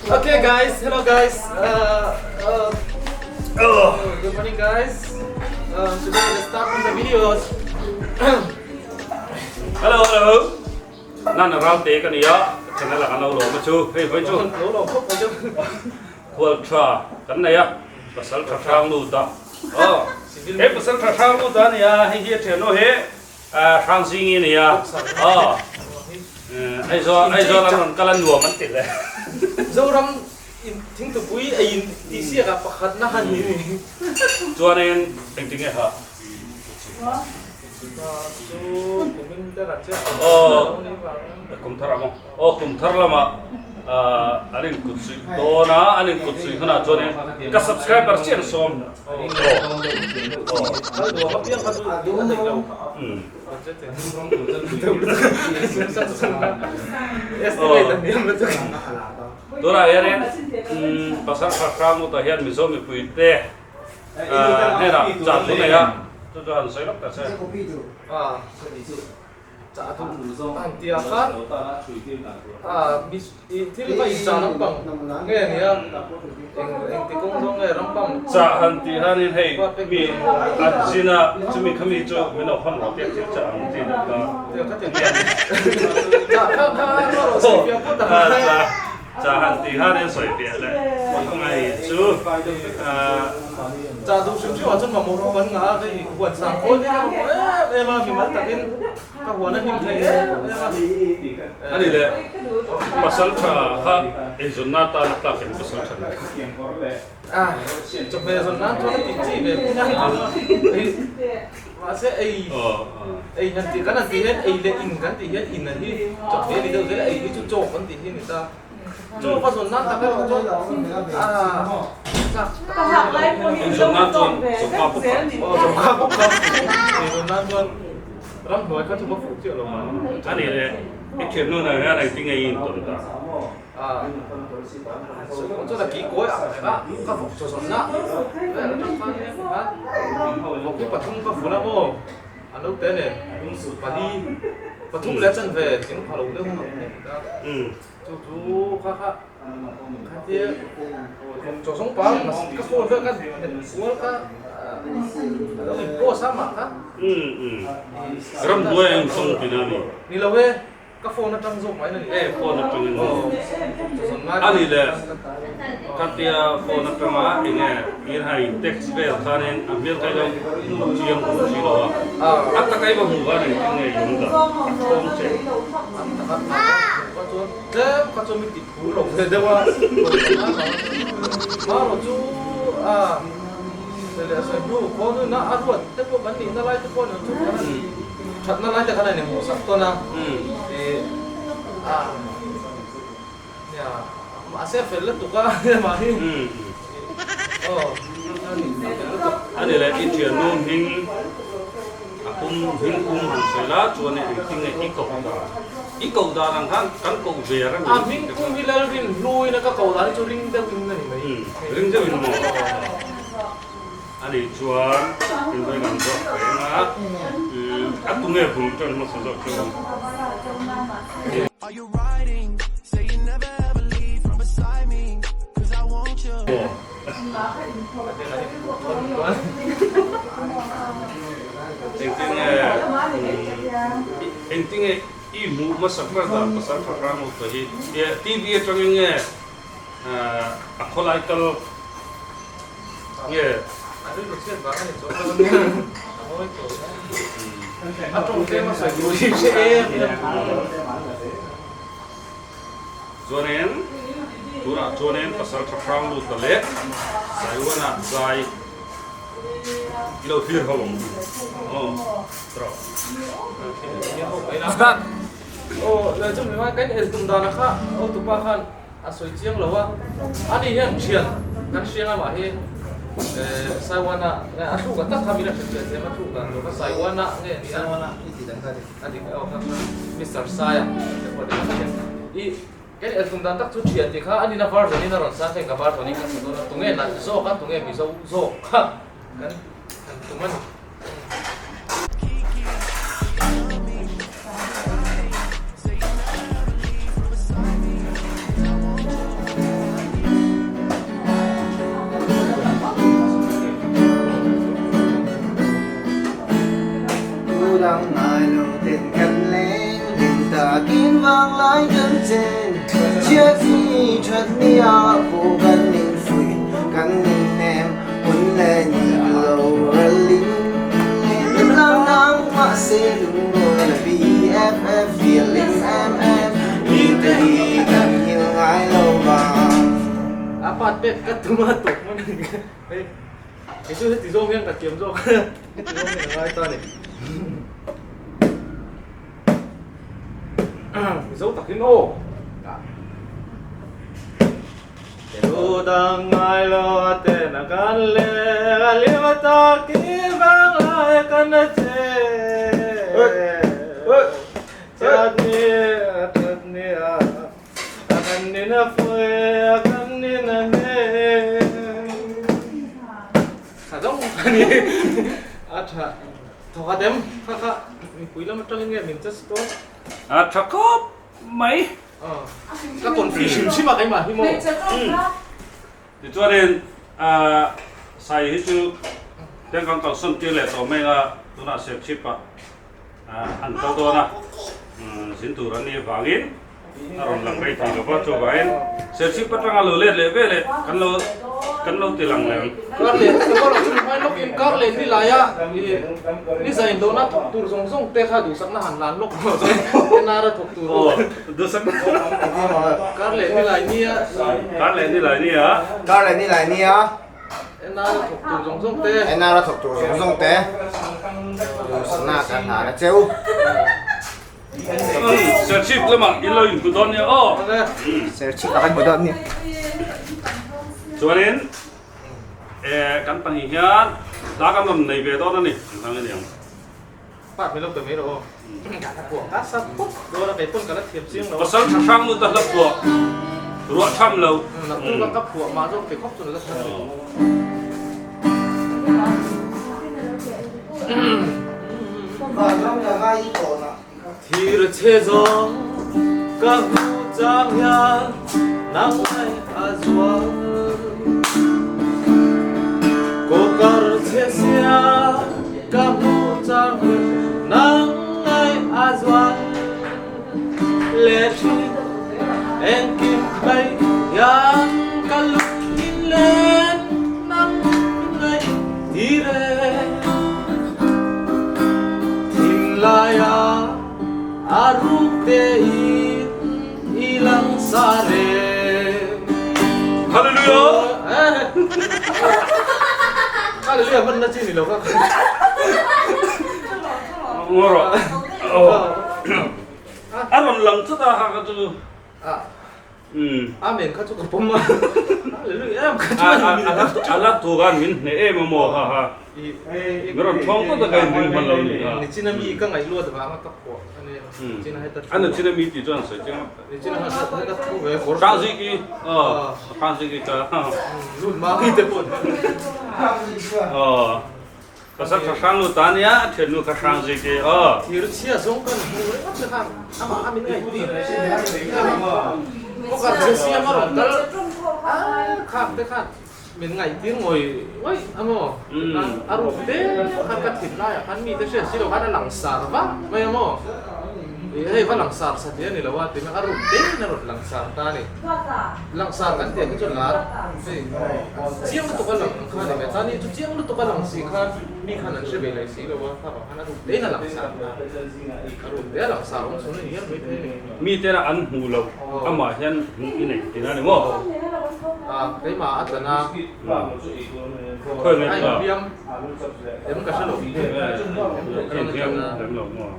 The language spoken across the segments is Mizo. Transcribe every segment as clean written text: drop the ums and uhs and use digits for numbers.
Okay guys, hello guys. Uh, uh, oh, good morning guys. Today let's start from the videos. Hello hello. Nan ral te ka nia channel a kan lo lawm a chu hei vawi chu. Lo lawm khawp mai chu. Khual tha kan nei a pasal tha hrang lut a. Oh, he pasal tha hrang lut a nia hei hi a thian aw he Hrangzingi a nia. Aw. Aizawl Aizawl an rawn kal a nuam an ti le. Zoram in thingtupui a in tih siak ah pakhat na han ni ni. Chuanin engti nge ha? Aw kum thar ang aw. Aw kum thar lamah an in kut suih dawn a, an in kut suih hunah chuanin ka subscriber chiah an sawm. Tunah hianin Pasal Hrang Utah hian Mizo mipuite hnenah chah thu nei a, chu chu han sawi lawk ta che. Chah duh han ti ang khan thil kha in chah lampang nge a nia eng engti kawng zawng nge rampang Chah han tih hianin hei mi an zin a chumi khami chu min lo hawn rawh tih a thil chah ang chi deuh kha. Chah kha kha ruah sawifiah pawt ang. Chah han tih hianin sawifiah leh ngai chu. Chah duh hrim hrim ah chuan mamawh pawh kan ngah a, hei huan sang khawl hi ka mamawh em em a, mimal takin ka huan a hlim thei em em a. A ni le, pasal tha kha eizawn na tan a tlak em pasal tha ni? A, chawhmeh zawn nan chuan a tih chi ve pawh a ni a, hei mahse ei ei han tih kan han tih hian ei leh in kan tih hian in an hi chawhmeh a ni deuh zel a, ei hi chu chaw kan tih hi a ni ta. Chaw ka zawn nan tak erawh chuan Zawn nan chuan zawmka bawk kha. Aw zawmka bawk kha. Zawn nan chuan ramhnuai kha chu va fuh chiah lo mai. A nih leh i thiannu nen hian engtin nge i intawn ta? Chuan a ki kawi ang reng a, ka vawk chaw zawn na vel atang khan vawk hi pathum ka vul a maw? A naute nen pali pathum leh a chanve tling pha lo deuh ang a ni ta. Chu chu kha kha khatia chaw zawng pa ka phone vel ka het kual kha a lo in post a mah kha. Ramhnuai a in sawng tina a ni. Ni lo e, ka phone atang zawk mai na ni. E phone atang in a ni le khatia phone atanga enge in han in text vel khanin a hmel kha ilo hmu chiang hmu si lo a, a taka i va hmuh khan engtin nge i awm dan a thawng che. Ka chuan tlem kha chuan mi ti phur lo ve deuh a, marawh chu a leh sawi hnu khaw nuna a ruat te pawh kan nihna lai te pawh chu kan thatna lai te khan a inhmuh sak tawn a, ih a nia mahse a fel lutuk a mahni aw a fel lutuk. Ani leh i thiannu hming a pum hming pum han sawi la chuan engtin nge i koh dan i koh dan ang khan kan koh ve reng A hming pum hi Lalrin hluin a ka koh dan hi chu ring deuh in a ni mai. Ring deuh in maw? A nih chuan invawi kan zawk reng a, a tunge bul tan hmasa zawk chu? Engtin nge engtin nge i hmuh hmasak ber dan pasal tha hrang upa hi TV atangin nge a khawlai kal nge Chuanin tunah chuanin pasal tha hrang lut ta leh Saiwana zai i lo thlir ho ang aw trawh. Start. Aw le chu mi kan el tum dan a kha aw tupa khan a sawi chiang lo a, ani hian thian kan hriang amah hi Saiwana a thluk a tak kha min a hrilhfiah thiam a thluk dan tur kha Saiwana nge ni a. Saiwana i tih dan kha a dik. A dik erawh kha kha Mister Saia te pawh dik tak hian i kan eltum dan tak chu thian tih kha anin a version in a rawn sang kha ka version in ka hmu dawn a tunge nalh zawk a tunge mizo zawk kha kan han tum a ni. Chhiat hi that nia pawh kan infuih kan inhnem hun leh ni lo ralin Hlim lam nang mahse lungrual a BFF feeling em em Mi te hi kan nghil ngai lo vang. A part pek ka tum a tawp hman a ni. Hei kei chu heti zawng hian ka thiam zawk heti zawng hian a ngai ta a ni. Mizo takin aw. Elu dang ngai lo a ten a kan le a lim a takin vanglai kan a che. Chat ni a that ni a a kan nin a fui a kan nin a hne. Tha dawng a ni a tha. Thawk a dem kha kha mipui lam atangin nge min test dawn? A tha khawp mai. Ka confi hrim hrim a keimah hi maw? Tichuanin Sai hi chu teng kan kalsawn tir leh tawh mai a, tunah Serchhip ah an kal dawn a, zin tur an nih avangin a rawn lang rei thei lo va, chuvangin Serchhip atanga lo let leh ve leh kan lo kan lo ti lang leh ang. Kar leh ka rawn chhun hmai lawk in kar leh ni laia ni zain dawna thawk tur zawng zawng te kha duhsakna han lan lawk rawh se NR a thawk tur aw duhsakna kar leh ni lai nia kar leh ni lai nia kar leh ni lai nia NR a thawk tur zawng zawng te NR a thawk tur zawng zawng te duhsakna kan hlan a cheu. Serchhip lamah in lo inhmu dawn nia aw. Serchhip ah kan hmu dawn nia. Chuanin kan pahnih hian hla kan rawn nei ve dawn a ni. An hlang a niang. Part min lo pe mai rawh aw. Ka phuah ka sa pawp dawn a kei pawn ka la thiam chiang lo. Pasal tha hrang lut a hla phuah ruah tham lo. Naktuk a ka phuah mah zawk ti khawp chuan la tha. Thir chhe zawng ka hmu chang hian nang ngai a zual Kawkar chhe sia ka hmu chang hian nang ngai a zual Leh thin engkim mai hian ka lung in len nang ngai ti reng Thinlaia a ruk te in i lang sa reng. Hallelujah! Hallelujah hman na chi ni lo kha. Ngaw rawh. A rawn lang chut a ha kha chu. Amen kha chu ka pawm a. Hallelujah em kha chu. A la tu khan min hneh em a maw ha ha. Min rawn thawng tawt a ka inring hman lo ni a. Nichina mi ka ngaih luat vang a ka phuah a ni. Nichina heta thu. A nichina mi tih chuan sawi chiang. Nichina heta thu ve kawr. Hrangziki aw Hrangziki ka. Lut ma hi te pawh. Aw. Pasal tha hrang lut ta nia a thiannu kha hrang zui te aw. Thir chhia zawng kan hmu ringawt te khan amah a min ngaihtir kawkar che siam a rawn kal a khak te khan min ngaihtir ngawih ngawih a maw a ruk te khan ka thin laiah khan mite hriat si lo khan a langsar vak mai a maw hei va langsar sa tih a ni lo a ti mai a ruk te in a rawn langsar ta a ni. Langsar kan tih hi chuan lar hei chiang lutuk a lang ang kha a ni ve. Chuan ni chu chiang lutuk a lang si khan mi khan an hre ve leh si lo a, kha vang khan a ruk te in a langsar ta. A ruk te a langsar awm chhun a ni hial mai thei a ni. Mi tena an hmuh loh amah hian hmuh i nei tihna a ni maw? A keimah a tlan a. Khawi nge A inhliam em ka hre lo. A inhliam lem lo maw?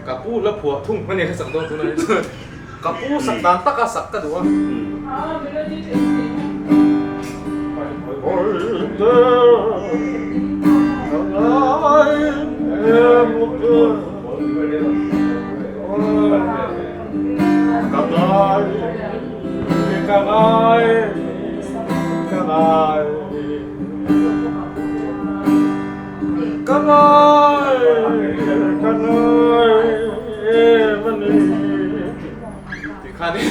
Ka pu la phuah thung hman e ka sak dawn tunah hi chuan ka pu sak dan taka sak ka duh a. Ka ngai, ka ngai. ngai Ka ngai ka ngai em a ni Tih kha ni.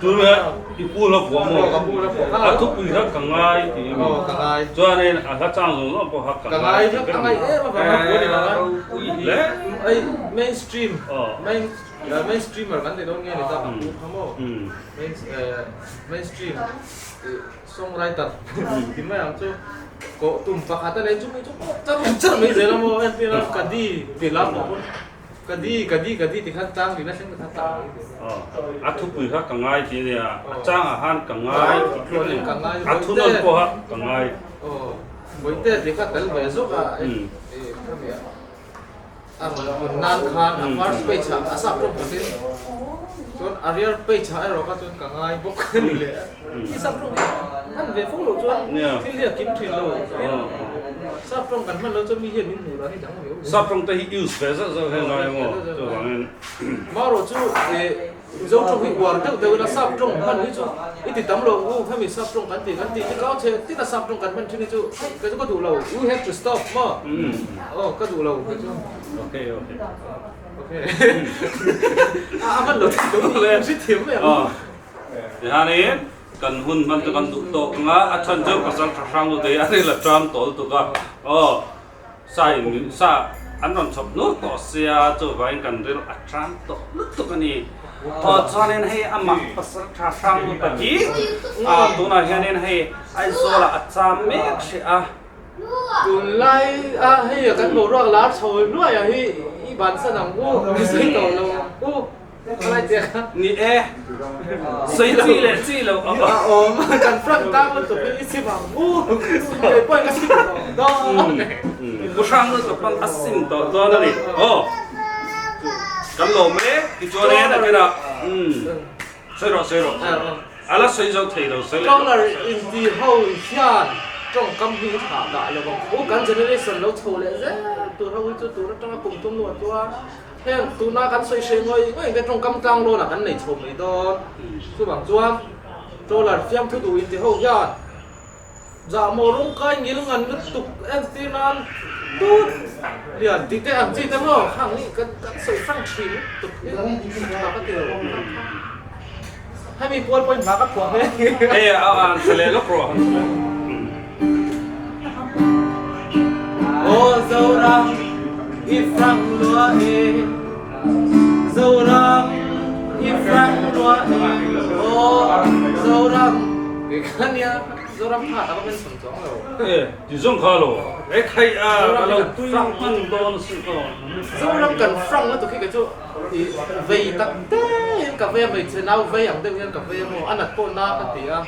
Tuna i pu la vuah maw? Ka pu la vuah A thupui kha ka ngai tih a mi. Ka ngai. Chuanin a hla chang zawng zawng pawh kha ka ngai tih vek a ni. Ka ngai em avanga pui a ni lo a. Le. Ei mainstream main mainstreamer kan ti dawn nge ni ta ka pu kha maw? Mainstream songwriter ti mai ang chu koh tum pakhat a nei chu mi chu char char mai zel a maw entir a ka di ti lam pawh pawn Ka di, ka di, ka di ti khan tlang lina thleng ta khan tlang mai zel a. A thupui kha ka ngai tih a nia, a changah khan ka ngai tih kha a ni, a thunawn pawh kha ka ngai. Aw, Bawihte ti kha tel ve zawk a, ka mi a rawn hawn nan khan a first page ah a sap tawng khatin chuan a rear page ah erawh kha chuan ka ngai bawk a ni leh a. I sap tawng hi hman ve fo loh chuan thil hi a kim thin lo. Sap tawng kan hman loh chuan mi hian min hmuh dan hi dang viau. Sap tawng te hi use ve zauh zauh hian ngai emaw chuvangin. Marawh chu Mizo tawng hi uar deuh deuh ila sap tawng hman hi chu i ti tam lo u hemi sap tawng kan ti kan ti ti kau che tina sap tawng kan hman thin hi chu kei chu ka duh lo we have to stop maw aw ka duh lo kei chu. Okay okay. Okay a hman lo thei lo le hri thiam mai ang. Tihianin kan hun hman chu kan duh tawk ang a, a chhan chu pasal tha hrang lut hi a ni la tang tawl tuk a, aw sa in min sa an rawn chhawp nur tawh sia chuvangin kan ril a tang tawh lutuk a ni. Aw chuanin hei amah pasal tha hrang lut a hi a tunah hianin hei Aizawlah a cham mek hrih a. Tunlai a hei kan boruak lar chho nuai a hi i bansan ang u, i sawi tawh lo ang u. Ni e, sawi chi leh chi loh a awm. Kan front tang lutuk hi i sim ang u. Kei pawhin ka sim tawh dawn. Pu Hrang lutuk pawn a sim tawh dawn a ni. Aw, kan lawm e. Tichuan e nakinah sawi rawh sawi rawh. A la sawi zo thei lo sawi leh Tawnglar inti ho hian tawngkam hi tha dah lo ang u. Kan generation lo chho leh zel tur ho hi chu tun atanga kum thum nuah chuan Heng tuna kan sawi hreh ngawih ngawih te tawngkam tlang lawnah kan nei chho mai dawn. Chuvang chuan trawler fiamthu duh inti ho hian zahmawh rawng kai ngil ngan lutuk entir nan tut lian tih te ang chi te maw khang hi kan kan sawi hrang thin lutuk hi a tha ka ti lo. Hemi pual pawhin hma ka phuah mai a ni. Hei a han sa leh lawk rawh han sa leh. Aw Zoram i frank lua e Zoram i frank lua e Aw Zoram Ti kha nia Zoram kha a va mention chuang lo. E ti zawng kha lo e khai a ka lo tui hman dawn a sin aw. Zoram kan frank lutuk hi kei chu I vei tak te in ka vei a, hmeichhe nau vei ang deuh hian ka vei a maw, a nat pawh na ka ti a,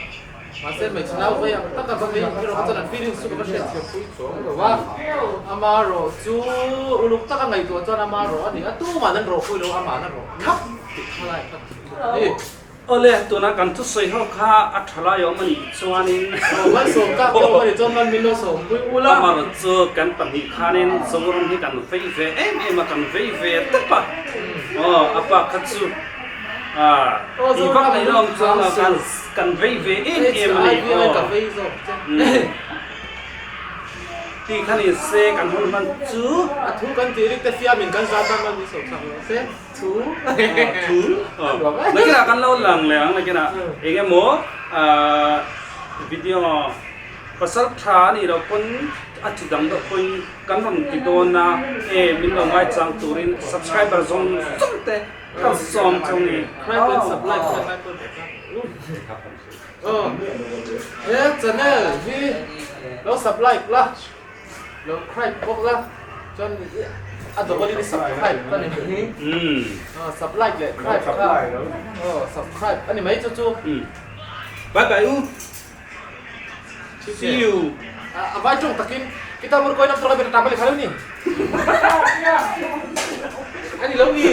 mahse hmeichhe nau vei ang taka va vei ang erawh kha chuan an feelings chu ka va hriatthiam pui chuang lo a, amarawh chu uluk taka ngaihtuah chuan amarawh a ni a, tumah an rawh pui lo, ama'n a rawh thlap tih kha lai kha a ni. Awle, tuna kan thusawi ho kha a tha lai awm a nih chuanin. Aw, malsawm tak te awm a nih chuan man min lo sawm pui ula. Amarawh chu kan pahnih khanin Zoram hi kan vei ve em em a, kan vei ve tawp a. Aw, a pa kha chu tih vak nei lo ang chuan kan vei ve em em a ni. HIV ka vei zawk che. Tih kha ni se kan hun hman chu. A thu kan tih rik te fiamin kan zat a man min sawm chak lo se. Thu. Thu. Nakinah kan lo lang leh ang nakinah eng emaw video pasal tha a nih loh pawn a chi dang deuh pawhin kan rawn ti dawn a e min lo ngaichang turin subscriber zawng zawng te ka sawm cheu ni. He channel hi lo subscribe la. Lo crype bawk la chuan a double in subscribe ka ni mai sub like leh crype kha aw subscribe a ni mai chu chu bye bye u see you a vai tawng takin kita mur koi nam tawng beta tabali khalo ni ani lo ni.